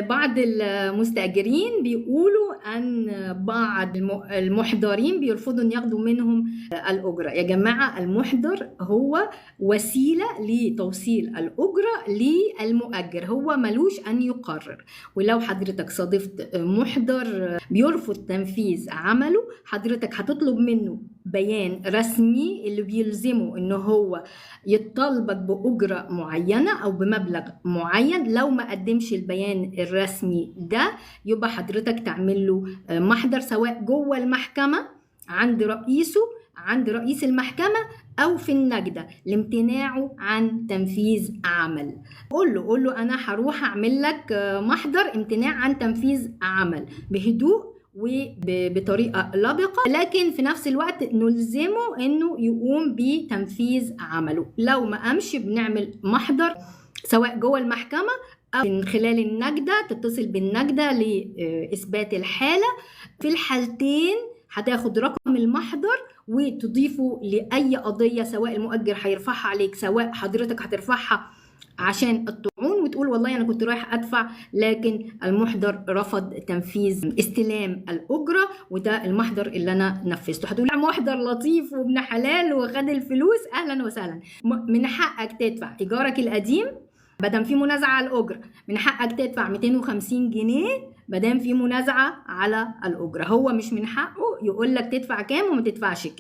بعض المستأجرين بيقولوا أن بعض المحضرين بيرفضوا أن ياخدوا منهم الأجرة. يا جماعة، المحضر هو وسيلة لتوصيل الأجرة للمؤجر، هو ملوش أن يقرر. ولو حضرتك صادفت محضر بيرفض تنفيذ عمله، حضرتك هتطلب منه بيان رسمي اللي بيلزمه إن هو يطالبك بأجرة معينة أو بمبلغ معين. لو ما قدمش البيان الرسمي ده يبقى حضرتك تعمل له محضر، سواء جوه المحكمة عند رئيسه، عند رئيس المحكمة، أو في النجدة لامتناعه عن تنفيذ عمل. قول له أنا هروح أعمل لك محضر امتناع عن تنفيذ عمل بهدوء وبطريقة لبقة، لكن في نفس الوقت نلزمه إنه يقوم بتنفيذ عمله. لو ما قامش بنعمل محضر سواء جوه المحكمة أو من خلال النجدة، تتصل بالنجدة لإثبات الحالة. في الحالتين هتاخد رقم المحضر وتضيفه لأي قضية، سواء المؤجر هيرفعها عليك، سواء حضرتك هترفعها عشان الطعون وتقول والله أنا كنت رايح أدفع لكن المحضر رفض تنفيذ استلام الأجرة، وده المحضر اللي أنا نفذته. هتقول محضر لطيف وابن حلال وخد الفلوس، أهلا وسهلا. من حقك تدفع إيجارك القديم مادام في منازعة على الأجرة، من حقك تدفع 250 جنيه مادام في منازعة على الأجرة. هو مش من حقه يقول لك تدفع كام وما تدفعش كام.